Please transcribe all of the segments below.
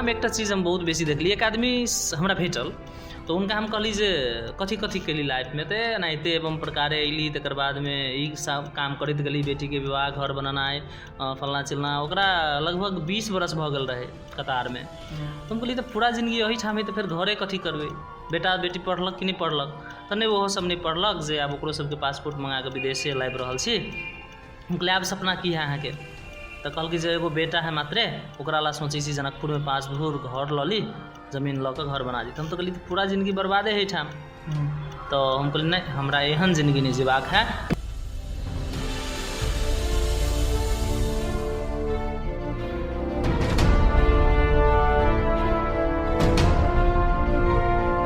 एहिठाम एकटा चीज हम बहुत बेसी देखलियै। एक आदमी हमरा भेटल तऽ हुनका हम कहली जे कथी कथी केली लाइफमे, तऽ एनाहिते एवं प्रकारे अयली, तकर बादमे ई सब काम करैत गेली, बेटीके विवाह, घर बनेनाइ, फलना चिलना। ओकरा लगभग 20 बरस भऽ गेल रहै कतारमे। तऽ हम कहलियै तऽ पूरा जिनगी एहिठाम हइ तऽ फेर घरे कथी करबै, बेटा बेटी पढ़लक कि नहि पढ़लक? तऽ नहि, ओहो सब नहि पढ़लक, जे आब ओकरो सबके पासपोर्ट मँगाकऽ विदेशे लाबि रहल छी। हम कहलियै आब सपना की है अहाँके? तऽ कहलकै जे एगो बेटा है मात्रे, ओकरा लए सोचै छी जनकपुरमे 5 धूर घर लऽ ली, जमीन लऽ कऽ घर बना ली। तऽ हम तऽ कहलियै पूरा जिनगी बर्बादे है एहिठाम। तऽ हम कहलियै नहि, हमरा एहन जिनगी नहि जीबाक है।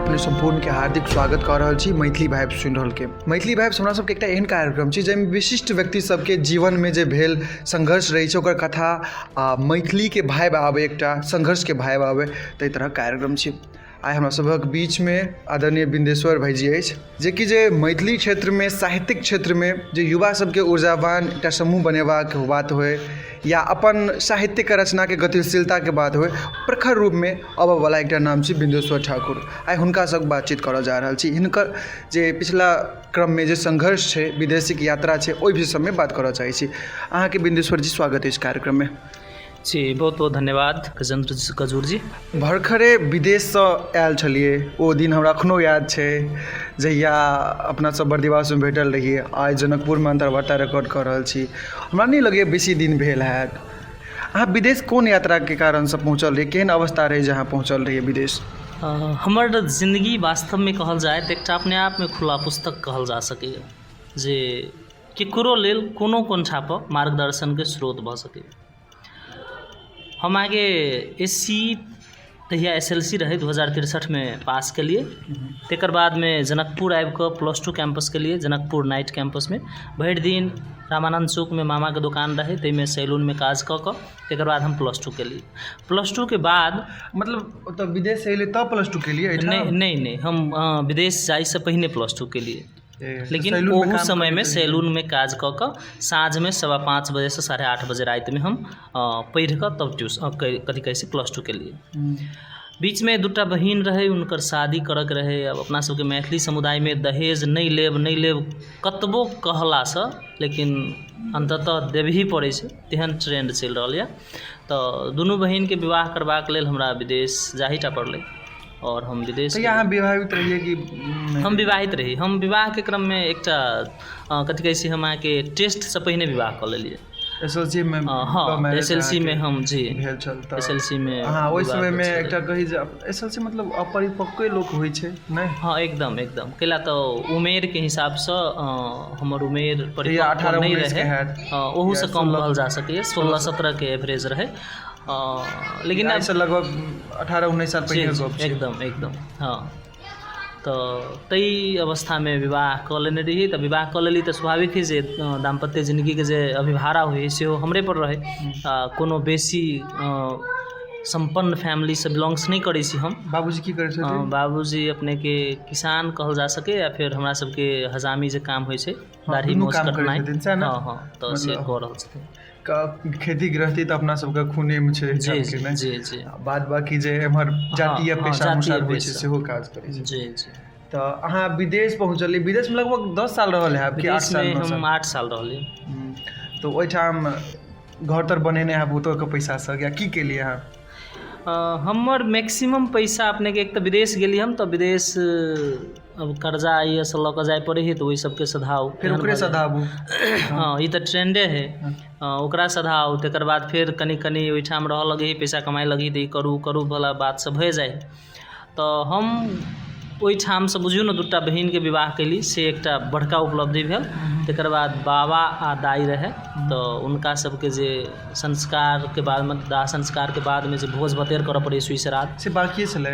अपने सम्पूर्णके हार्दिक स्वागत कऽ रहल छी मैथिली भाइब सुनि रहलके। मैथिली भाइब्स हमरा सबके एकटा एहन कार्यक्रम छी जाहिमे विशिष्ट व्यक्ति सबके जीवनमे जे भेल संघर्ष रहै छै ओकर कथा आ मैथिलीके भाइब आबै, एकटा संघर्षके भाइब आबै, ताहि तरहक कार्यक्रम छी। आइ हमरा सभक बीचमे आदरणीय बिन्देश्वर भाइजी अछि, जेकि जे मैथिली क्षेत्रमे, साहित्यिक क्षेत्रमे जे युवा सबके ऊर्जावान एकटा समूह बनेबाक बात होइ या अपन साहित्यके रचनाके गतिशीलताके बात होइ, प्रखर रूपमे अबऽवला एकटा नाम छी बिन्देश्वर ठाकुर। आइ हुनकासँ बातचीत करऽ जा रहल छी। हिनकर जे पिछला क्रममे जे संघर्ष छै, विदेशीके यात्रा छै, ओहि विषयमे बात करऽ चाहै छी। अहाँके बिन्देश्वर जी स्वागत अछि कार्यक्रममे। जी, बहुत बहुत धन्यवाद गजेन्द्र गजूर जी। भरखरे विदेशसँ आयल छलियै, ओ दिन हमरा एखनो याद छै जहिया अपना सब बर्दिवासमे भेटल रहियै। आइ जनकपुरमे अन्तर्वार्ता रिकॉर्ड कऽ रहल छी। हमरा नहि लगैए बेसी दिन भेल हैत। अहाँ विदेश कोन यात्राके कारणसँ पहुँचल रहियै, केहन अवस्था रहै जे अहाँ पहुँचल रहियै विदेश? हमर जिन्दगी वास्तवमे कहल जाय तऽ एकटा अपने आपमे खुला पुस्तक कहल जा सकैए, जे केकरो लेल कोनो कोनठापर मार्गदर्शनके स्रोत भऽ सकैए। हम अहाँके एस सी, तहिया एस एल सी रहै, 2063मे पास केलियै। तकर बादमे जनकपुर आबिकऽ प्लस टू कैम्पस केलियै जनकपुर नाइट कैम्पसमे। भरि दिन रामानन्द चौकमे मामाके दोकान रहै, ताहिमे सैलूनमे काज कऽ कऽ तकर बाद हम प्लस टू केलियै। प्लस टूके बाद मतलब ओतऽ विदेशसँ एलियै तब प्लस टू केलियै एहिठाम? नहि नहि नहि, हम विदेश जाइसँ पहिने प्लस टू केलियै, लेकिन ओहू समयमे सैलूनमे काज कऽ कऽ साँझमे 5:15 बजेसँ 8:30 बजे रातिमे हम पढ़ि कऽ तब ट्यूशन कथी कहै छै प्लस टू केलियै। बीचमे 2टा बहिन रहै, हुनकर शादी करऽके रहै। आब अपना सबके मैथिली समुदायमे दहेज नहि लेब नहि लेब कतबो कहलासँ लेकिन अन्ततः देबही पड़ै छै, तेहन ट्रेंड चलि रहल यऽ। तऽ दुनू बहिनके विवाह करबाक लेल हमरा विदेश जाही टा पड़लै आओर हम विदेश तहिया अहाँ विवाहित रहियै कि? हम विवाहित रही। हम विवाहके क्रममे एकटा कथी कहै छै, हम अहाँके टेस्टसँ पहिने विवाह कऽ लेलियै। एस एल सी मे? हँ, एस एल सी मे हम जी भेल छल। तऽ एस एल सी मे अहाँ ओहि समयमे एकटा कही जे एस एल सी मतलब अपरिपक्वे लोक होइ छै नहि? हँ, एकदम एकदम। कैला तऽ उमेरके हिसाबसँ हमर उमेर परिपक्व नहि रहै, ओहूसँ कम कहल जा सकैए, 16-17के एवरेज रहै। लेकिन आइसँ लगभग 18-19 साल पहिने गप छै। एकदम एकदम, हँ। तऽ ताहि अवस्थामे विवाह कऽ लेने रहियै। तऽ विवाह कऽ लेली तऽ स्वाभाविक हइ जे दाम्पत्य जिन्दगीके जे अभिभारा होइ हइ सेहो हमरेपर रहै। आ कोनो बेसी सम्पन्न फैमिलीसँ बिलोंग्स नहि करै छी हम। बाबूजी की करै छथिन? बाबूजी अपनेके किसान कहल जा सकैए, या फेर हमरा सबके हजामी जे काम होइ छै, दाढ़ी दुनू मोछ काम करै कटनाइ छथिन, सएह ने? हँ हँ, तऽ से कऽ रहल छथिन। खेती गृहस्थी तऽ अपना सबके खूनेमे छै। जी। एहिठामके नहि? जी जी। बाद बाकी जे एम्हर जातीय पेशा जातीय अनुसार होइ छै पेशा। सेहो काज करै छै। जी जी। तऽ अहाँ विदेश पहुँचलियै, विदेशमे लगभग 10 साल रहल हैब कि 8 साल? विदेशमे 9 साल? हम 8 साल रहलियै। तऽ ओहिठाम घर तर बनेने हैब ओतऽके पैसासँ, या की केलियै अहाँ? हमर मैक्सिमम पैसा अपनेके, एक तऽ विदेश गेली हम तऽ विदेश अब कर्जा एहिसँ लऽ कऽ जाय पड़ै हइ, तऽ ओहि सबके सधाउ। फेर ओकरे सधाबू। हँ, ई तऽ ट्रेंडे हइ। ओकरा सधाउ, तकर बाद फेर कनि कनि ओहिठाम रहऽ लगही, पैसा कमाइ लगही, तऽ ई करू ओ करू वला बात सब भए जाइ हइ। तऽ हम ओहिठामसँ बुझियौ ने 2टा बहिनके विवाह कयली, से एकटा बड़का उपलब्धि भेल। तकर बाद बाबा आ दाइ रहै, तऽ हुनका सबके जे संस्कारके बादमे, दाह संस्कारके बादमे जे भोज भतेर करऽ पड़ै सुइ श्राद्ध से बाकिए छलै?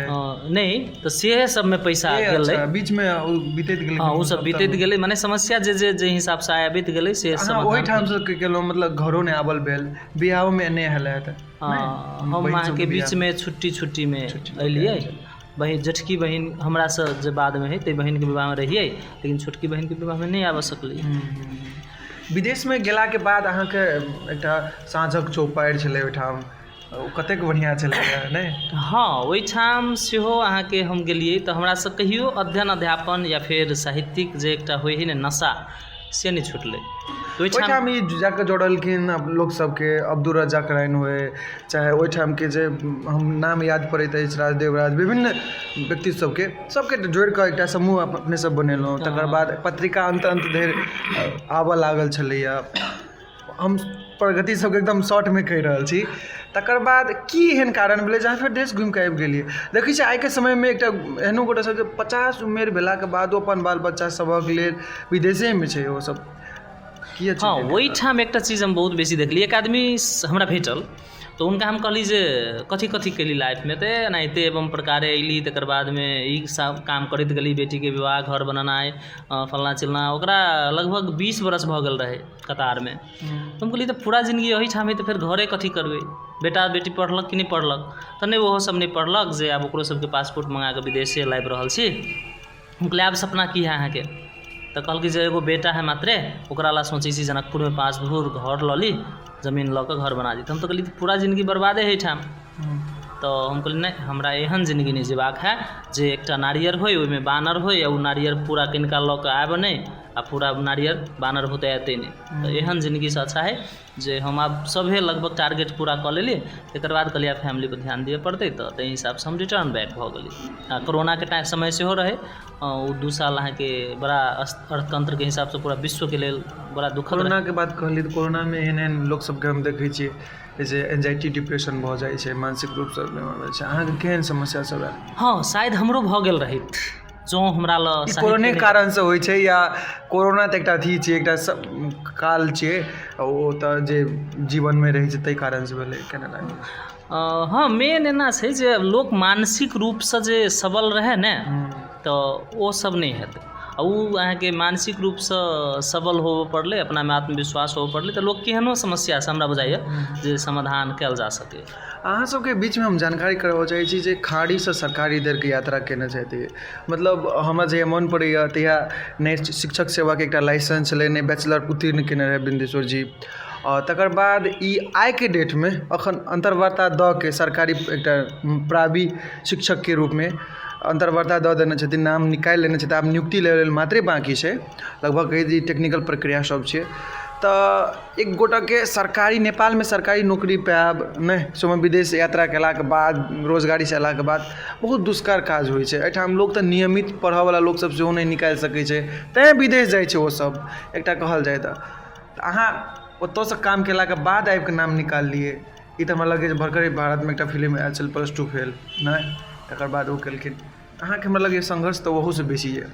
नहि तऽ से सबमे पैसा गेलै। बीचमे बीतैत गेलै। हँ, ओ सब बीतैत गेलै, मने समस्या जे जे जे हिसाबसँ आबैत गेलै से अहाँ ओहिठामसँ केलहुँ, मतलब घरो नहि आबल भेल, बियाहोमे नहि आयल हैत? हम अहाँके बीचमे छुट्टी छुट्टीमे एलियै। बहिन, जेठकी बहिन हमरासँ जे बादमे हइ, ताहि बहिनके विवाहमे रहियै, लेकिन छोटकी बहिनके विवाहमे नहि आबऽ सकलियै। विदेशमे गेलाके बाद अहाँके एकटा साँझक चौपाड़ि छलै ओहिठाम, ओ कतेक बढ़िआँ छलैए नहि? हँ, ओहिठाम सेहो अहाँके हम गेलियै तऽ हमरासँ कहियो अध्ययन अध्यापन या फेर साहित्यिक जे एकटा होइ हइ ने नशा, से नहि छुटलै। ओहिठाम ई जाकऽ जोड़लखिन लोकसभके, अब्दुल रज्जाक राइन होइ चाहे ओहिठामके जे हम नाम याद पड़ैत अछि, राजदेव राज, विभिन्न व्यक्ति सबके सबके जोड़िकऽ एकटा समूह अपने सब बनेलहुँ। तकर बाद पत्रिका अन्त अन्त धरि आबऽ लागल छलैए। हम प्रगति सबके एकदम शॉर्टमे कहि रहल छी। तकर बाद की एहन कारण भेलै जे अहाँ फेर देश घुमिकऽ आबि गेलियै? देखै छियै आइके समयमे एकटा एहनो गोटा सब जे 50 उमेर भेलाके बादो अपन बाल बच्चा सभक लेल विदेशेमे छै ओसब, किए? हँ, ओहिठाम एकटा चीज हम बहुत बेसी देखलियै। एक आदमी हमरा भेटल तऽ हुनका हम कहली जे कथी कथी केली लाइफमे, तऽ एनाहिते एवं प्रकारे अयली, तकर बादमे ई सब काम करैत गेली, बेटीके विवाह, घर बनेनाइ, फलना चिलना। ओकरा लगभग 20 बरस भऽ गेल रहै कतारमे। तऽ हम कहलियै तऽ पूरा जिनगी एहिठाम हइ तऽ फेर घरे कथी करबै? बेटा बेटी पढ़लक कि नहि पढ़लक? तऽ नहि, ओहो सब नहि पढ़लक, जे आब ओकरो सबके पासपोर्ट मँगाकऽ विदेशे लाबि रहल छी। हम कहलियै आब सपना की है अहाँके? तऽ कहलकै जे एगो बेटा है मात्रे, ओकरा ला सोचै छी जनकपुरमे 5 धूर घर लऽ ली, जमीन लऽ कऽ घर बना ली। तऽ हम तऽ कहलियै पूरा जिनगी बर्बादे है एहिठाम। तऽ हम कहलियै नहि, हमरा एहन जिनगी नहि जीबाक है जे एकटा नारियर होइ, ओहिमे बानर होइ आ ओ नारियर पूरा किनका लऽ कऽ आबि नहि आ पूरा नारियर बानर होते अयतै नहि। तऽ एहन जिनगीसँ अच्छा है जे हम आब सभे लगभग टारगेट पूरा कऽ लेली। तकर बाद कहलियै आब फैमिलीपर ध्यान दिअ पड़तै, तऽ ताहि हिसाबसँ हम रिटर्न बैक भऽ गेली। आ कोरोनाके टाइम समय सेहो रहै। ओ 2 साल अहाँके बड़ा अर्थतन्त्रके हिसाबसँ पूरा विश्वके लेल बड़ा दुखद। कोरोनाके बात कहलियै तऽ कोरोनामे एहन एहन लोक सबके हम देखै छियै जे एन्जाइटी डिप्रेशन भऽ जाइ छै, मानसिक रूपसँ बीमार होइ छै। अहाँके केहन समस्या सब आयल? हँ, शायद हमरो भऽ गेल रहैत जँ हमरा लग कोरोने कारणसँ होइ छै या कोरोना तऽ एकटा अथी छियै, एकटा काल छियै, ओ तऽ जे जीवनमे रहै छै ताहि कारणसँ भेलै, केना लागल? हँ, मेन एना छै जे लोक मानसिक रूपसँ जे सबल रहै ने तऽ ओ सब नहि हेतै। आ ओ अहाँके मानसिक रूपसँ सबल होबऽ पड़लै, अपनामे आत्मविश्वास होबऽ पड़लै, तऽ लोक केहनो समस्यासँ हमरा बुझाइए जे समाधान कयल जा सकै। अहाँ सबके बीचमे हम जानकारी करबऽ चाहै छी जे खाड़ीसँ सरकारी धरिके यात्रा केने छथि। मतलब हमरा जहिया मोन पड़ैए तहिया नहि शिक्षक सेवाके एकटा लाइसेंस छलै, नहि बैचलर उत्तीर्ण केने रहै बिन्देश्वर जी। आओर तकर बाद ई आइके डेटमे एखन अन्तर्वार्ता दऽ के सरकारी एकटा प्राइवेट शिक्षकके रूपमे अन्तर्वार्ता दऽ देने छथिन, नाम निकालि लेने छथिन, आब नियुक्ति लेल मात्रे बाँकी छै, लगभग कहै जे टेक्निकल प्रक्रिया सब छै। तऽ एक गोटाके सरकारी नेपालमे सरकारी नौकरी पायब नहि, सेहोमे विदेश यात्रा केलाके बाद, रोजगारीसँ अयलाके बाद बहुत दुष्कर काज होइ छै। एहिठाम लोक तऽ नियमित पढ़ऽवला लोकसब सेहो नहि निकालि सकै छै, तैँ विदेश जाइ छै ओसब, एकटा कहल जाइ तऽ अहाँ ओतऽसँ काम केलाके बाद आबिकऽ नाम निकाललियै। ई तऽ हमरा लगैए जे भरखरे भारतमे एकटा फिल्म आयल छल +2 फेल, नहि तकर बाद ओ केलखिन। अहाँके हमरा लगैए संघर्ष तऽ ओहूसँ बेसी यऽ।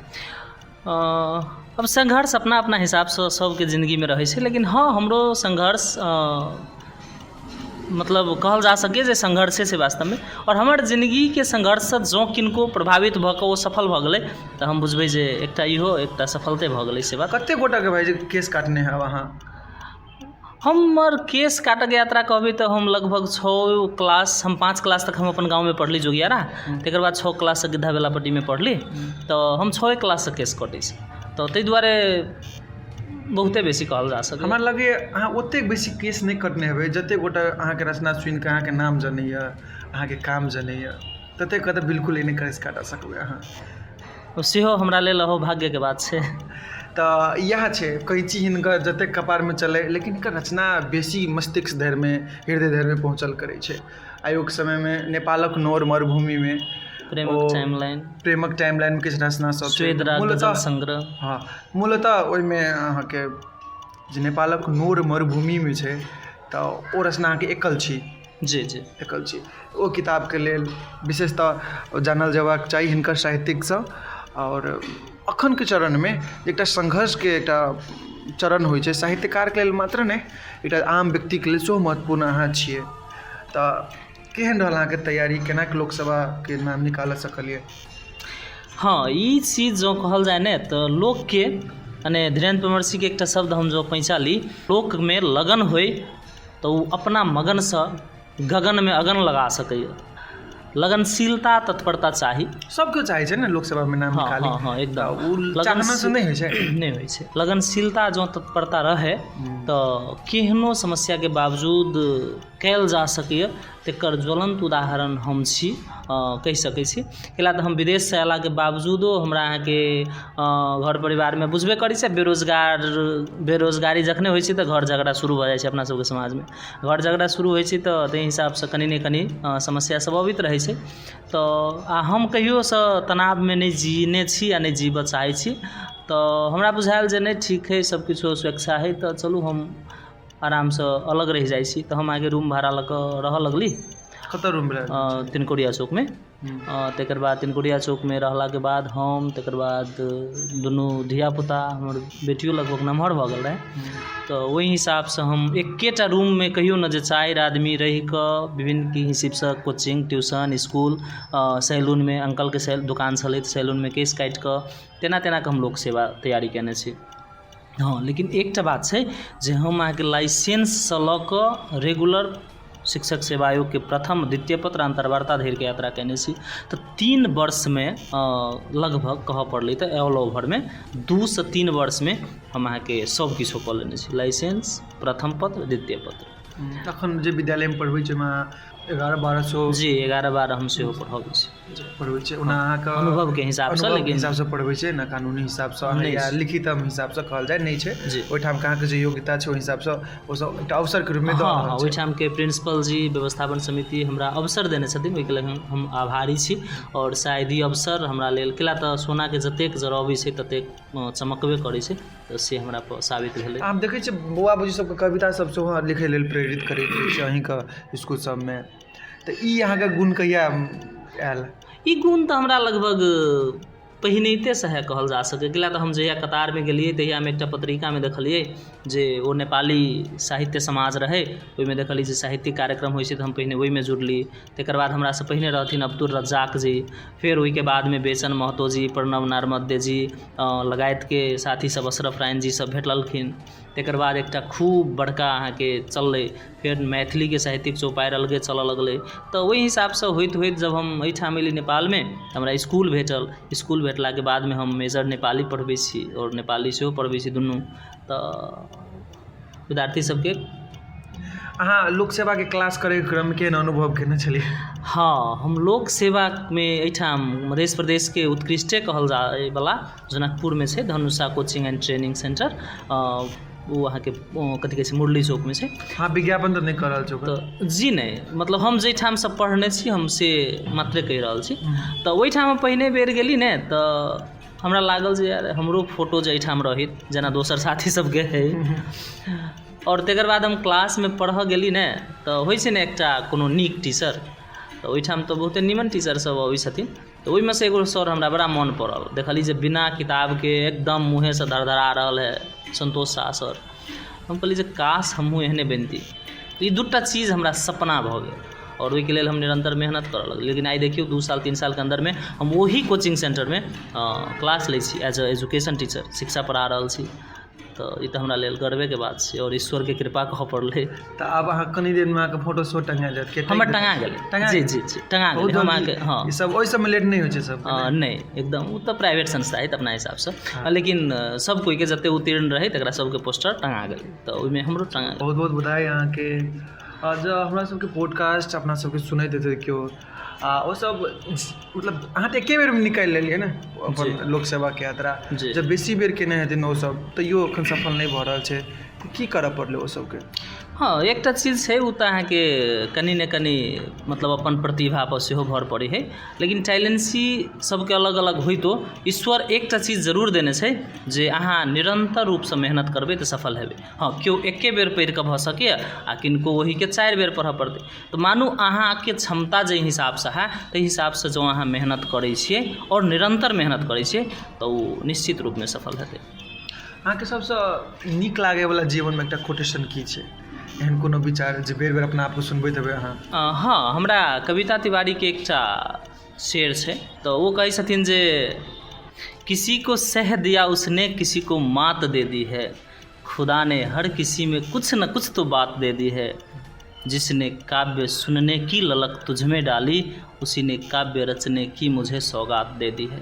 अब संघर्ष अपना अपना हिसाबसँ सबके जिन्दगीमे रहै छै, लेकिन हँ, हमरो संघर्ष मतलब कहल जा सकैए जे संघर्षे छै वास्तवमे। आओर हमर जिन्दगीके संघर्षसँ जँ किनको प्रभावित भऽ कऽ ओ सफल भऽ गेलै तऽ हम बुझबै जे एकटा इहो एकटा सफलते भऽ गेलै से बात। कतेक गोटाके भाइजी केश काटने हैब अहाँ? हमर केश काटऽके यात्रा कहबै तऽ हम लगभग 6 क्लास, हम 5 क्लास तक हम अपन गाँवमे पढ़ली जोगियारा, तकर बाद 6 क्लाससँ गिद्धा बेलापट्टीमे पढ़ली, तऽ हम 6 क्लाससँ केश कटै छी, तऽ ताहि दुआरे बहुते बेसी कहल जा सकैए। हमरा लगैए अहाँ ओतेक बेसी केश नहि कटने हेबै जतेक गोटा अहाँके रचना सुनिकऽ अहाँके नाम जनैए, अहाँके काम जनैए, ततेक कतऽ बिल्कुल नहि केश काटऽ सकबै अहाँ। सेहो हमरा लेल अहोभाग्यके बात छै। तऽ इएह छै कैची हिनकर जतेक कपारमे चलै, लेकिन हिनकर रचना बेसी मस्तिष्क धरिमे, हृदय धरिमे पहुँचल करै छै। आइयोके समयमे नेपालक नोर मरुभूमिमे प्रेमक टाइमलाइन, प्रेमक टाइमलाइनमे किछु रचना सब छै मूलतः संग्रह। हँ, मूलतः ओहिमे अहाँके जे नेपालक नोर मरुभूमिमे छै तऽ ओ रचना अहाँके एकल छी। जी जी, एकल छी। ओ किताबके लेल विशेषतः जानल जेबाक चाही हिनकर साहित्यिकसँ। आओर अखनके चरणमे एकटा संघर्षके एकटा चरण होइ छै साहित्यकारके लेल मात्र नहि, एकटा आम व्यक्तिके लेल सेहो महत्वपूर्ण अहाँ छियै। तऽ केहन रहल अहाँके तैयारी, केनाके लोकसभाके नाम निकालऽ सकलियै? हँ, ई चीज जँ कहल जाय ने तऽ लोकके मने धीरेन्द्र प्रेमर्षिके एकटा शब्द हम जँ पैँचा ली, लोकमे लगन होइ तऽ ओ अपना मगनसँ गगनमे अगन लगा सकैए। लगनशीलता तत्परता चाही, सबके चाहै छै ने लोकसभामे नाम निकाली। हँ हँ, एकदम। चाहनासँ नहि होइ छै, नहि होइ छै। लगनशीलता जँ तत्परता रहै तऽ केहनो समस्याके बावजूद कयल जा सकैए। तकर ज्वलन्त उदाहरण हम छी, कहि सकै छी। कैला तऽ हम विदेशसँ अयलाके बावजूदो हमरा अहाँके घर परिवारमे बुझबे करै छै, बेरोजगार, बेरोजगारी जखने होइ छै तऽ घर झगड़ा शुरू भऽ जाइ छै। अपना सबके समाजमे घर झगड़ा शुरू होइ छै तऽ ताहि हिसाबसँ कनि ने कनि समस्या सब अबैत रहै छै। तऽ आ हम कहियोसँ तनावमे नहि जीने छी आ नहि जीबऽ चाहै छी। तऽ हमरा बुझायल जे नहि, ठीक हइ, सब किछो स्वेच्छा हइ, तऽ चलू हम आरामसँ अलग रहि जाइ छी। तऽ हम अहाँके रूम भाड़ा लऽ कऽ रहऽ लगली। कतऽ रूम? तिनकोरिया चौकमे। तकर बाद तिनकोरिया चौकमे रहलाके बाद हम, तकर बाद दुनू धियापुता, हमर बेटियो लगभग नमहर भऽ गेल रहै, तऽ ओहि हिसाबसँ हम एकेटा रूममे कहियौ ने जे 4 आदमी रहिकऽ विभिन्न हिसाबसँ कोचिंग, ट्यूशन, इसकुल, सैलूनमे अंकलके दोकान छलै, तऽ सैलूनमे केश काटि कऽ तेना तेना कऽ हम लोक सेवा तैयारी कयने छी। हँ, लेकिन एकटा बात छै जे हम अहाँके लाइसेंससँ लऽ कऽ रेगुलर शिक्षक सेवा आयोगके प्रथम, द्वितीय पत्र, अन्तर्वार्ता धरिके यात्रा कयने छी। तऽ 3 वर्षमे लगभग कहऽ पड़लै तऽ ऑल ओवरमे 2 सँ 3 वर्षमे हम अहाँके सभ किछो कऽ लेने छी, लाइसेंस, प्रथम पत्र, द्वितीय पत्र। अखन जे विद्यालयमे पढ़बै छी, ओहिमे 1100-1200? जी, 11-12 हम सेहो पढ़बै छी। पढ़बै छै। ओना अहाँके अनुभवके हिसाबसँ। अनुभवके लेकिन हिसाबसँ पढ़बै छै ने, कानूनी हिसाबसँ नहि या छै। लिखित हिसाबसँ कहल जाय नहि छै। जी। ओहिठामके अहाँके जे योग्यता छै, ओहि हिसाबसँ ओसभ एकटा अवसरके रूपमे दऽ रहल छै। ओहिठामके प्रिंसिपल जी, व्यवस्थापन समिति हमरा अवसर देने छथिन, ओहिके लेल हम आभारी छी। आओर शायद ई अवसर हमरा लेल, कैला तऽ सोनाके जतेक जरबै छै ततेक चमकबे करै छै, तऽ से हमरा पर साबित भेलै। आब देखै छियै बौआ बुच्ची सबके कविता सब सेहो लिखै लेल प्रेरित करैत रहै छै अहीँके इसकुल सबमे। तऽ ई अहाँके गुण कहिया आयल? ई गुण तऽ हमरा लगभग पहिनहितेसँ है कहल जा सकै। कैला तऽ हम जहिया कतारमे गेलियै, तहिया हम एकटा पत्रिकामे देखलियै जे ओ नेपाली साहित्य समाज रहै, ओहिमे देखलियै जे साहित्यिक कार्यक्रम होइ छै, तऽ हम पहिने ओहिमे जुड़ली। तकर बाद हमरासँ पहिने रहथिन अब्दुल रज्जाक जी, फेर ओहिके बादमे बेचन महतो जी, प्रणव नार्मद्य जी लगायतके साथी सब, अशरफ राइन जी सब भेटलखिन। तकर बाद एकटा खूब बड़का अहाँके चललै, फेर मैथिलीके साहित्यिक चौपाड़ि अलगे चलऽ लगलै। तऽ ओहि हिसाबसँ होइत होइत जब हम एहिठाम एली नेपालमे, तऽ हमरा इसकुल भेटल। इसकुल भेटलाके बादमे हम मेजर नेपाली पढ़बै छी आओर नेपाली सेहो पढ़बै छी दुनू, तऽ विद्यार्थी सबके अहाँ लोक सेवाके क्लास करैके क्रममे केहन अनुभव केने छलियै? हँ, हम लोक सेवामे एहिठाम मध्य प्रदेशके उत्कृष्टे कहल जायवला जनकपुरमे छै Dhanusha coaching and training centre, ओ अहाँके कथी कहै छै, मुरली चौकमे छै। हँ, विज्ञापन तऽ नहि कऽ रहल छै ओकर? तऽ जी नहि, मतलब हम जाहिठामसँ पढ़ने छी, हम से मात्रे कहि रहल छी। तऽ ओहिठाम हम पहिने बेर गेली ने, तऽ हमरा लागल जे यार, हमरो फोटो जे एहिठाम रहैत जेना दोसर साथी सबके है। आओर तकर बाद हम क्लासमे पढ़ऽ गेली ने, तऽ होइ छै ने एकटा कोनो नीक टीचर, तऽ ओहिठाम तऽ बहुते नीमन टीचर सब अबै छथिन, तऽ ओहिमे सँ एगो सर हमरा बड़ा मोन पड़ल। देखली जे बिना किताबके एकदम मुँहेसँ धरधरा रहल है, सन्तोष शाह सर। हम कहली जे काश हमहूँ एहने बनिती। तऽ ई दूटा चीज हमरा सपना भऽ गेल आओर ओहिके लेल हम निरन्तर मेहनत करऽ लगली। लेकिन आइ देखियौ, 2 साल 3 सालके अन्दरमे हम ओही कोचिंग सेंटरमे क्लास लै छी, एज अ एजुकेशन टीचर, शिक्षा पढ़ा रहल छी। तऽ ई तऽ हमरा लेल गर्वेके बात छै आओर ईश्वरके कृपा कहऽ पड़लै। तऽ आब अहाँ कनि देरमे अहाँके फोटो सेहो टंगा जायत के? हमर टंगा गेलै। टंगा जी। गेलै? जी, टंगा बहुत गेलै। हम जल्दी। अहाँके, हँ। ई सब ओहि सबमे लेट नहि होइ छै सब? नहि, एकदम। ओ तऽ प्राइवेट संस्था है तऽ अपना हिसाबसँ, लेकिन सब कोइके जते उत्तीर्ण रहै, तकरा सबके पोस्टर टंगा गेलै, तऽ ओहिमे हमरो टंगा गेलै। बहुत बहुत बधाई अहाँके। आ जँ हमरा सबके पॉडकास्ट अपना सबके सुनैत हेतै केओ आ ओसब, मतलब अहाँ तऽ एके बेरमे निकालि लेलियै ने अपन लोक सेवाके यात्रा। जी। जब बेसी बेर केने हेथिन ओसब, तैयो एखन सफल नहि भऽ रहल छै, तऽ की करऽ पड़लै ओ सबके? हँ, एकटा चीज छै, ओ तऽ अहाँके कनि ने कनि मतलब अपन प्रतिभापर सेहो भर पड़ै हइ, लेकिन टैलेंसी सबके अलग अलग होइतो ईश्वर एकटा चीज जरूर देने छै जे अहाँ निरन्तर रूपसँ मेहनत करबै तऽ सफल हेबै। हँ, केओ एके बेर पढ़ि कऽ भऽ सकैए आ किनको ओहीके 4 बेर पढ़ऽ पड़तै। तऽ मानू अहाँके क्षमता जाहि हिसाबसँ है, ताहि हिसाबसँ जँ अहाँ मेहनत करै छियै आओर निरन्तर मेहनत करै छियै, तऽ ओ निश्चित रूपमे सफल हेतै। अहाँके सबसँ नीक लागैवला जीवनमे एकटा कोटेशन की छै? एहन कोनो विचार जे बेर बेर अपना आपके सुनबैत हेबै अहाँ? हँ, हमरा कविता तिवारीके एकटा शेर छै, तऽ ओ कहै छथिन जे "किसी को सह दिया उसने, किसी को मात दे दी है, खुदा ने हर किसी में कुछ न कुछ तो बात दे दी है। जिसने काव्य सुनने की ललक तुझ में डाली, उसी ने काव्य रचने की मुझे सौगात दे दी है।"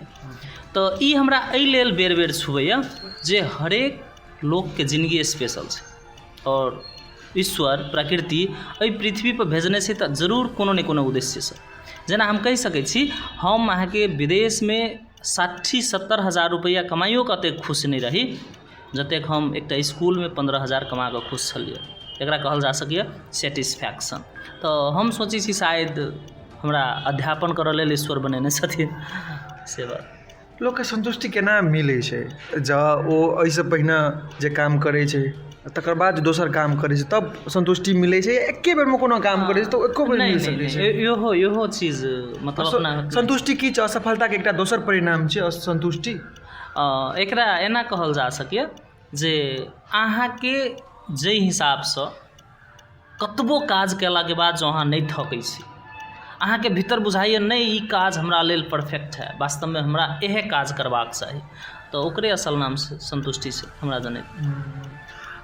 तऽ ई हमरा एहि लेल बेर बेर छुबैए जे हरेक लोकके जिनगी स्पेशल छै आओर ईश्वर प्रकृति एहि पृथ्वीपर भेजने छै तऽ जरूर कोनो ने कोनो उद्देश्यसँ। जेना हम कहि सकै छी, हम अहाँके विदेशमे 60-70 हजार रुपैआ कमाइयो कऽ एतेक खुश नहि रही जतेक हम एकटा इसकुलमे 15 हजार कमा कऽ खुश छलियै। एकरा कहल जा सकैए सेटिस्फैक्शन। तऽ हम सोचै छी शायद हमरा अध्यापन करऽ लेल ईश्वर बनेने छथिन, से बात। लोकके सन्तुष्टि केना मिलै छै? जँ ओ एहिसँ पहिने जे काम करै छै तकर बाद दोसर काम करै छै तब सन्तुष्टि मिलै छै, या एके बेरमे कोनो काम करै छै तऽ एको बेर मिल सकै छै? इहो इहो चीज मतलब अपना सन्तुष्टि की छै? असफलताके एकटा दोसर परिणाम छै असन्तुष्टि। एकरा एना कहल जा सकैए जे अहाँके जाहि हिसाबसँ कतबो काज कयलाके बाद जँ अहाँ नहि थकै छी, अहाँके भीतर बुझाइए नहि ई काज हमरा लेल परफेक्ट है, वास्तवमे हमरा इएह काज करबाक चाही, तऽ ओकरे असल नाम सन्तुष्टि छै हमरा जनैत।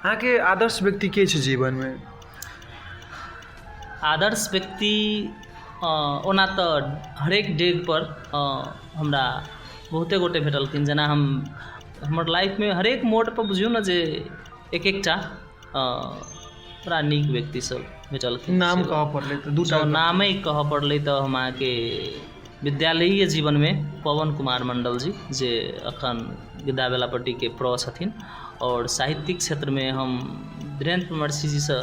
अहाँके आदर्श व्यक्ति के छै जीवनमे? आदर्श व्यक्ति ओना तऽ हरेक डेगपर हमरा बहुते गोटे भेटलखिन। जेना हम हमर लाइफमे हरेक मोड़पर बुझियौ ने जे एक एकटा बड़ा नीक व्यक्ति सब भेटलखिन। नाम कहऽ पड़लै तऽ दूटा नामे कहऽ पड़लै तऽ हम अहाँके विद्यालयीय जीवनमे पवन कुमार मण्डल जी, जे अखन गिद्दा बेलापट्टीके प्रो छथिन, आओर साहित्यिक क्षेत्रमे हम धीरेन्द्र प्रमर्षि जीसँ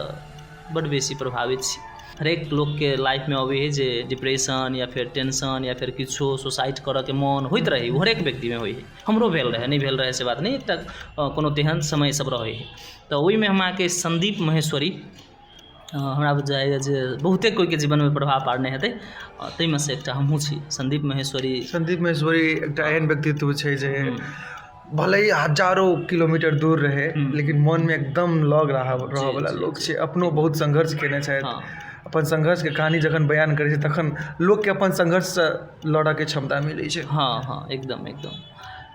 बड्ड बेसी प्रभावित छी। हरेक लोकके लाइफमे अबै हइ जे डिप्रेशन या फेर टेंशन या फेर किछो सुसाइड करऽके मोन होइत रहै, ओ हरेक व्यक्तिमे होइ हइ। हमरो भेल रहै, नहि भेल रहै से बात नहि, एकटा कोनो तेहन समय सब रहै हइ। तऽ ओहिमे हम अहाँके संदीप महेश्वरी हमरा बुझाइए जे बहुते कोइके जीवनमे प्रभाव पाड़ने हेतै, ताहिमे से एकटा हमहूँ छी संदीप महेश्वरी। संदीप महेश्वरी एकटा एहन व्यक्तित्व छै जे भले ही हजारो किलोमीटर दूर रहे लेकिन मनमे एकदम लग रहऽवला लोक छै। अपनो बहुत संघर्ष केने छथि, अपन संघर्षके कहानी जखन बयान करै छै तखन लोकके अपन संघर्षसँ लड़ऽके क्षमता मिलै छै। हँ हँ, एकदम एकदम।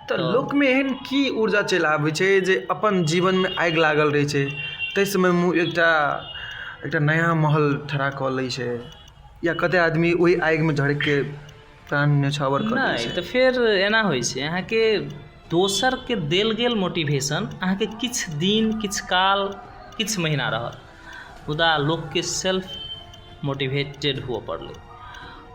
तऽ लोकमे एहन की ऊर्जा चलि आबै छै जे अपन जीवनमे आगि लागल रहै छै ताहि समयमे एकटा एकटा नया महल ठड़ा कऽ लै छै, या कते आदमी ओहि आगिमे झरकिके प्राण न्योछावर कऽ दै छै? तऽ फेर एना होइ छै, अहाँके दोसरके देल गेल मोटिवेशन अहाँके किछु दिन, किछु काल, किछु महीना रहत, मुदा लोकके सेल्फ मोटिवेटेड हुअ पड़लै।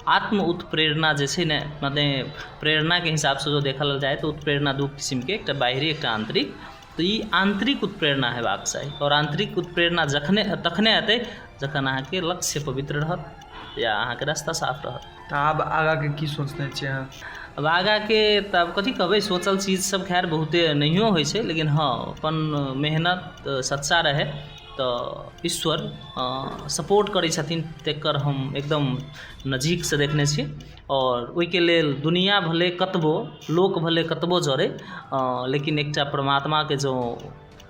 आत्म उत्प्रेरणा जे छै ने, मतलब प्रेरणाके हिसाबसँ जो देखल जाय तऽ उत्प्रेरणा दू किसिमके, एकटा बाहरी एकटा आन्तरिक। तऽ ई आन्तरिक उत्प्रेरणा हेबाक चाही, आओर आन्तरिक उत्प्रेरणा जखने तखने एतै जखन अहाँके लक्ष्य पवित्र रहत या अहाँके रास्ता साफ रहत। तऽ आब आगाँके की सोचने छियै अहाँ? अब आगाँके तऽ आब कथी कहबै, सोचल चीज सब खैर बहुते नहियो होइ छै, लेकिन हँ अपन मेहनत सच्चा रहै तऽ ईश्वर सपोर्ट करै छथिन, तकर हम एकदम नजीकसँ देखने छी। आओर ओहिके लेल दुनिया भले कतबो, लोक भले कतबो जरै, लेकिन एकटा परमात्माके जँ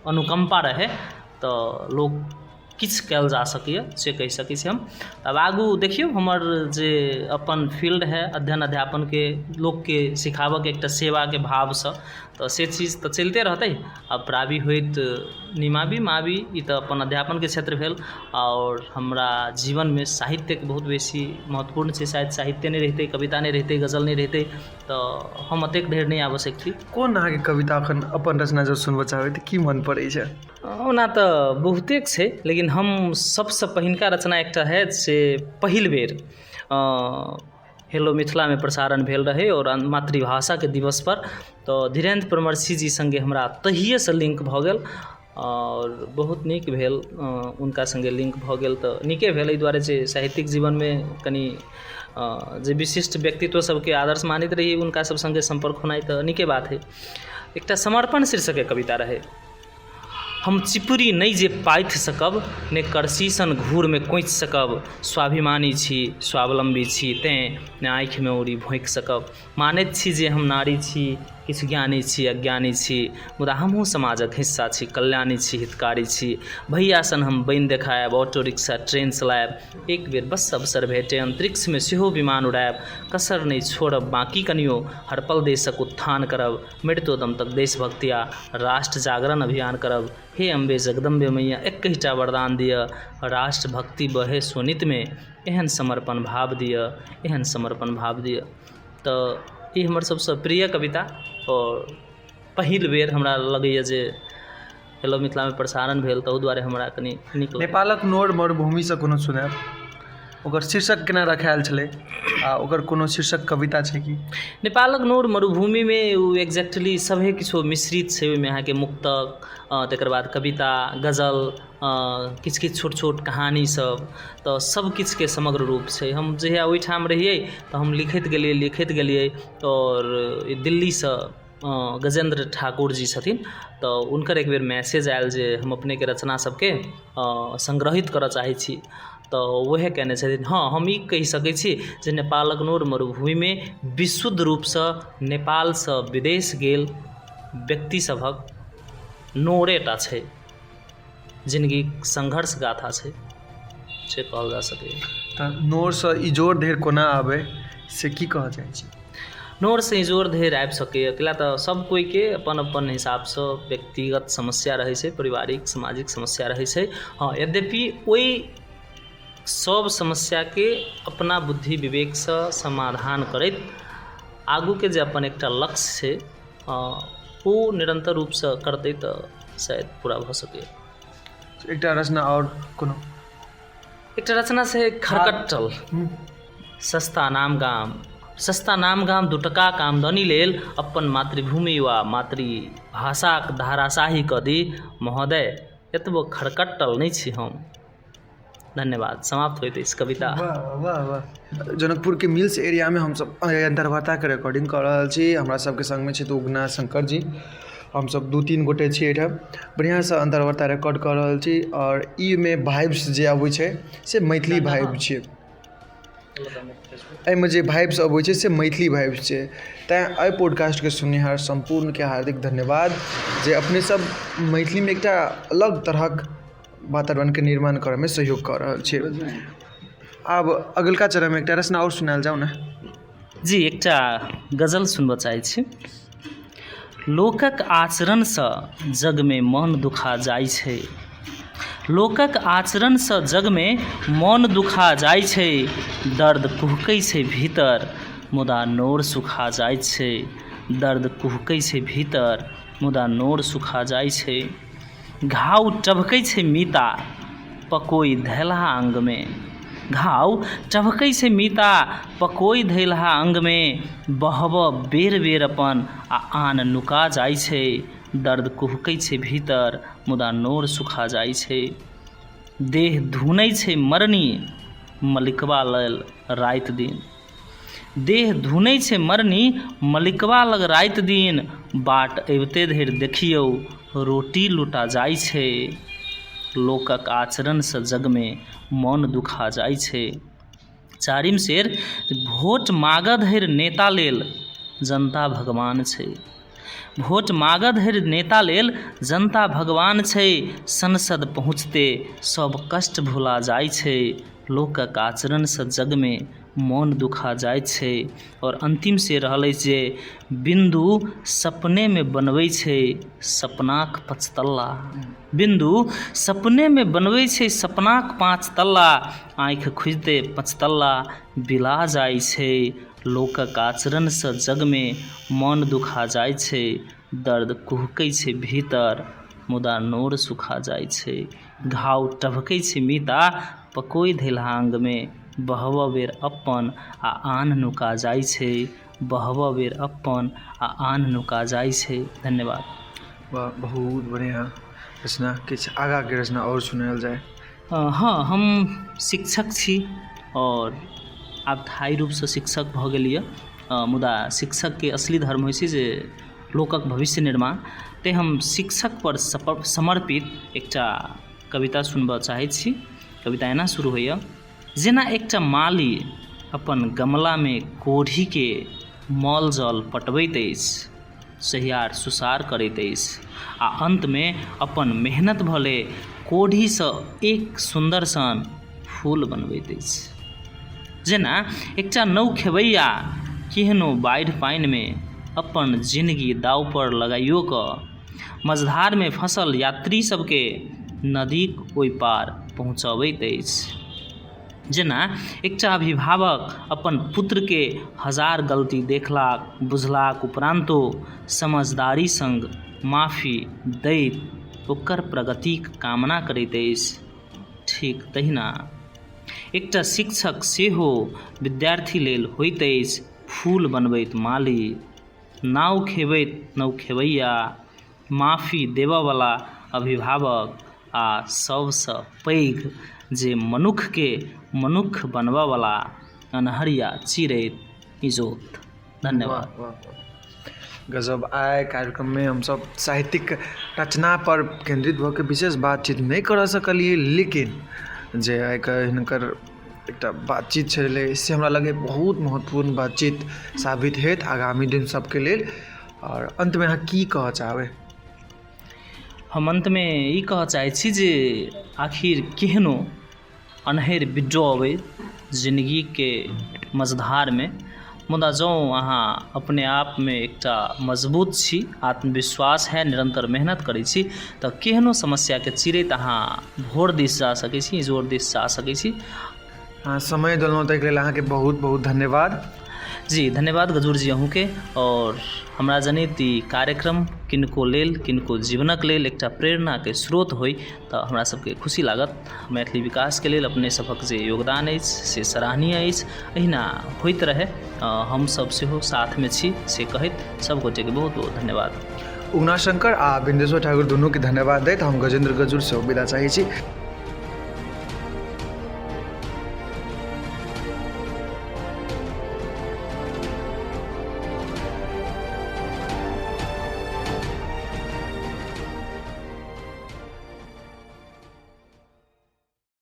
अनुकम्पा रहै तऽ लोक किछु कयल जा सकैए, से कहि सकै छी हम। आब आगू देखियौ, हमर जे अपन फील्ड है अध्ययन अध्यापनके, लोकके सिखाबऽके एकटा सेवाके भावसँ, तऽ से चीज तऽ चलिते रहतै। आब प्राबी होइत निमाबी माबी, ई तऽ अपन अध्यापनके क्षेत्र भेल। आओर हमरा जीवनमे साहित्यके बहुत बेसी महत्वपूर्ण छै। शायद साहित्य नहि रहितै, कविता नहि रहितै, गजल नहि रहितै तऽ हम एतेक धरि नहि आबि सकती। कोन अहाँके कविता अखन अपन रचना जब सुनबऽ चाहबै तऽ की मन पड़ै छै? ओना तऽ बहुतेक छै, लेकिन हम सबसँ पहिलका रचना एकटा है से पहिल बेर हेलो मिथिलामे प्रसारण भेल रहै और मातृभाषाके दिवसपर, तऽ धीरेन्द्र परमर्षि जी सङ्गे हमरा तहिएसँ लिंक भऽ गेल और बहुत नीक भेल। हुनका सङ्गे लिंक भऽ गेल तऽ नीके भेल, एहि दुआरे जे साहित्यिक जीवनमे कनि जे विशिष्ट व्यक्तित्व सबके आदर्श मानैत रही हुनका सब सङ्गे सम्पर्क होनाइ तऽ नीके बात है। एकटा समर्पण शीर्षकके कविता रहै। हम चिपरी नहि जे पाथि सकब, ने करसी सन घूरमे कोचि सकब, स्वाभिमानी छी स्वावलम्बी छी तेँ ने आँखिमे उड़ी भोँकि सकब। मानैत छी जे हम नारी छी, किछु ज्ञानी छी अज्ञानी छी, मुदा हमहूँ समाजक हिस्सा छी, कल्याणी छी हितकारी छी। भैया सन हम बनि देखायब, ऑटो रिक्शा ट्रेन चलायब, एक बेर बस अवसर भेटे अन्तरिक्षमे सेहो विमान उड़ायब। कसर नहि छोड़ब बाँकी कनियो, हर पल देशक उत्थान करब, मृत्युदम तक देशभक्ति आ राष्ट्र जागरण अभियान करब। हे अम्बे जगदम्बे मैया एकहिटा वरदान दिअ, राष्ट्रभक्ति बहे शोणितमे एहन समर्पण भाव दिअ, एहन समर्पण भाव दिअ। तऽ ई हमर सबसँ प्रिय कविता और पहिल बेर हमरा लगैए जे हेलो मिथिलामे प्रसारण भेल, ताहू दुआरे हमरा कनि नीक लागल। नेपालक नोर मरुभूमिसँ कोनो सुनायब, ओकर शीर्षक केना रखायल छलै आ ओकर कोनो शीर्षक कविता छै की? नेपालक नोर मरुभूमिमे ओ एक्जैक्टली सभे किछो मिश्रित छै। ओहिमे अहाँके मुक्तक, तकर बाद कविता, गजल, किछु किछु छोट छोट कहानी सब, तऽ सब किछुके समग्र रूप छै। हम जहिया ओहिठाम रहियै तऽ हम लिखैत गेलियै लिखैत गेलियै। आओर दिल्लीसँ गजेन्द्र ठाकुर जी छथिन, तऽ हुनकर एक बेर मैसेज आयल जे हम अपनेके रचना सबके संग्रहित करऽ चाहै छी, तऽ वएह कयने छथिन। हँ, हम ई कहि सकै छी जे नेपालक नोर मरुभूमिमे विशुद्ध रूपसँ नेपालसँ विदेश गेल व्यक्ति सभक नोरेटा छै, जिनगीक संघर्ष गाथा छै, से कहल जा सकैए। तऽ नोरसँ इजोर धरि कोना आबै, से की कहऽ चाहै छी? नोरसँ इजोर धरि आबि सकैए, कैला तऽ सब कोइके अपन अपन हिसाबसँ व्यक्तिगत समस्या रहै छै, पारिवारिक सामाजिक समस्या रहै छै। हँ, यद्यपि ओहि सब समस्याके अपना बुद्धि विवेकसँ समाधान करैत आगूके जे अपन एकटा लक्ष्य छै ओ निरन्तर रूपसँ करतै तऽ शायद पूरा भऽ सकैए। एकटा रचना आओर कोनो? एकटा रचना छै खरकट्टल। सस्ता नाम गाम, सस्ता नाम गाम, 2 टकाक आमदनी लेल अपन मातृभूमि वा मातृभाषाक धाराशाही कऽ दी, महोदय एतबो खरकट्टल नहि छी हम। धन्यवाद। समाप्त होइत अछि कविता। वाह वाह वाह। जनकपुरके मिल्स एरियामे हमसब अन्तर्वार्ताके रिकॉर्डिंग कऽ रहल छी। हमरा सबके सङ्गमे छथि उगना शङ्कर जी। हमसब 2-3 गोटे छी एहिठाम, बढ़िआँसँ अन्तर्वार्ता रिकॉर्ड कऽ रहल छी। आओर ई मे भाइब्स जे अबै छै से मैथिली भाइब छै। एहिमे जे भाइब्स अबै छै से मैथिली भाइब्स छै। तैँ एहि पॉडकास्टके सुननिहार सम्पूर्णके हार्दिक धन्यवाद जे अपने सब मैथिलीमे एकटा अलग तरहक वातावरणके निर्माण करऽमे सहयोग कऽ रहल छी। आब अगिलका चरणमे एकटा रचना आओर सुनायल जाउ ने। जी, एकटा गजल सुनबऽ चाहै छी। लोकक आचरणसँ जगमे मन दुखा जाइ छै, लोकक आचरणसँ जगमे मन दुखा जाइ छै, दर्द कुहकै छै भीतर मुदा नोर सुखा जाइ छै, दर्द कुहकै छै भीतर मुदा नोर सुखा जाइ छै। घाव टभकै छै मीता पकोइ धैलहा अङ्गमे, घाव टभकै छै मीता पकोइ धैलहा अङ्गमे, बहब बेर बेर अपन आ आन नुका जाइ छै, दर्द कुहकै छै भीतर मुदा नोर सुखा जाइ छै। देह धुनै छै मरनी मलिकबा लेल राति दिन, देह धुनै छै मरनी मलिकबा लग राति दिन, बाट अबिते धरि देखियौ रोटी लुटा जाइ छै, लोकक आचरणसँ जगमे मन दुखा जाइ छै। चारिम शेर, भोट मागऽ धरि नेता लेल जनता भगवान छै, भोट मागऽ धरि नेता लेल जनता भगवान छै, संसद पहुँचते सब कष्ट भुला जाइ छै, लोकक आचरणसँ जगमे मन दुखा जाइ छै। आओर अन्तिम से रहल अछि जे बिन्दु सपनेमे बनबै छै सपनाक पचतल्ला, बिन्दु सपनेमे बनबै छै सपनाक 5 तल्ला, आँखि खुजिते पचतल्ला बिला जाइ छै, लोकक आचरणसँ जगमे मन दुखा जाइ छै, दर्द कुहकै छै भीतर मुदा नोर सुखा जाइ छै। घाव टभकै छै मीता पकोइ धैलहा अङ्गमे, बहबऽ बेर अपन आ आन नुका जाइ छै, बहबऽ बेर अपन आ आन नुका जाइ छै। धन्यवाद। वाह, बहुत बढ़िआँ रचना। किछु आगाँके रचना आओर सुनायल जाय। हँ, हम शिक्षक छी आओर आब स्थायी रूपसँ शिक्षक भऽ गेलियै, मुदा शिक्षकके असली धर्म होइ छै जे लोकक भविष्य निर्माण। तेँ हम शिक्षकपर समर्पित एकटा कविता सुनबऽ चाहै छी। कविता एना शुरू होइए। जेना एकटा माली अपन गमलामे कोढ़ीके मल जल पटबैत अछि, सहियार सुसार करैत अछि आ अन्तमे अपन मेहनत भले कोढ़ीसँ एक सुन्दर सन फूल बनबैत अछि। जेना एकटा नव खेबैया केहनो बाढ़ि पानिमे अपन जिनगी दाव पर लगाइयो कऽ मझधारमे फसल यात्री सबके नदीक ओहि पार पहुँचबैत अछि। जेना एकटा अभिभावक अपन पुत्रके 1000 गलती देखलाक बुझलाक उपरान्तो समझदारी सङ्ग माफी दैत ओकर प्रगतिक कामना करैत अछि, ठीक तहिना एकटा शिक्षक सेहो विद्यार्थी लेल होइत अछि फूल बनबैत माली, नाव खेबैत नवखेबैया, माफी देबयवला अभिभावक आ सभसँ पैघ जे मनुक्खकेँ मनुक्ख बनबयवला अन्हरिया चिरैत इजोत। धन्यवाद। वाह वाह, गजब। आइ कार्यक्रममे हमसभ साहित्यिक रचनापर केन्द्रित भऽ कऽ विशेष बातचीत नहि करऽ सकलियै, लेकिन जे आइके हिनकर एकटा बातचीत छलै से हमरा लगैए बहुत महत्वपूर्ण बातचीत साबित हैत आगामी दिन सभके लेल। आओर अन्तमे अहाँ की कहऽ चाहबै? हम अन्तमे ई कहऽ चाहै छी जे आखिर केहनो अन्हरि बिड्डो अबै जिनगीके मझधारमे, मुदा जँ अहाँ अपने आपमे एकटा मजबूत छी, आत्मविश्वास है, निरन्तर मेहनत करै छी, तऽ केहनो समस्याके चिरैत अहाँ भोर दिस जा सकै छी, इजोर दिस जा सकै छी। अहाँ समय देलहुँ ताहिके लेल अहाँके बहुत बहुत धन्यवाद। जी धन्यवाद गजूर जी अहूँके। आओर हमरा जनैत ई कार्यक्रम किनको लेल, किनको जीवनक लेल एकटा प्रेरणाके स्रोत होइ तऽ हमरा सबके खुशी लागत। मैथिली विकासके लेल अपने सभक जे योगदान अछि से सराहनीय अछि, एहिना होइत रहै, हमसब सेहो साथमे छी से कहैत सब गोटेके बहुत बहुत धन्यवाद। उगना शंकर आ बिन्देश्वर ठाकुर दुनूके धन्यवाद दैत हम गजेन्द्र गजूर सेहो विदा चाहै छी।